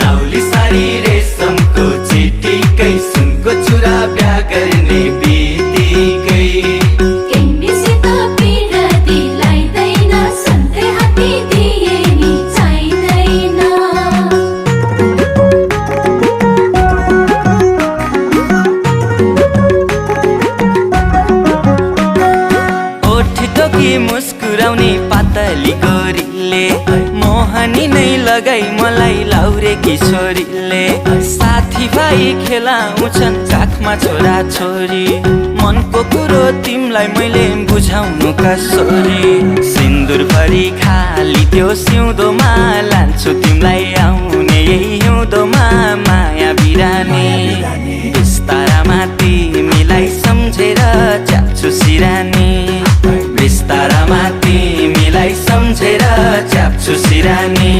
लाउली सारी रेशमको चिटिकै सुनको चुरा बिहा गर्ने बित्तिकै तिमीसित पिरती लाइदैन सन्ते हाती दिए नि चाहिँदैन कि मुस्कुराउने पातली गोरीले मोहनी नै लगाई मलाई लाउरे किशोरीले साथीभाइ खेलाउँछन् काखमा छोरा छोरी मनको कुरो तिमलाई मैले बुझाउनु कसरी सिन्दुर भरी खाली त्यो सिउँदोमा लान्छु तिमलाई आउने यही हिउँदोमा माया बिरानी बिस्तारामा तिमीलाई सम्झेर च्याप्छु सिरानी बिस्तारामा तिमीलाई सम्झेर च्याप्छु सिरानी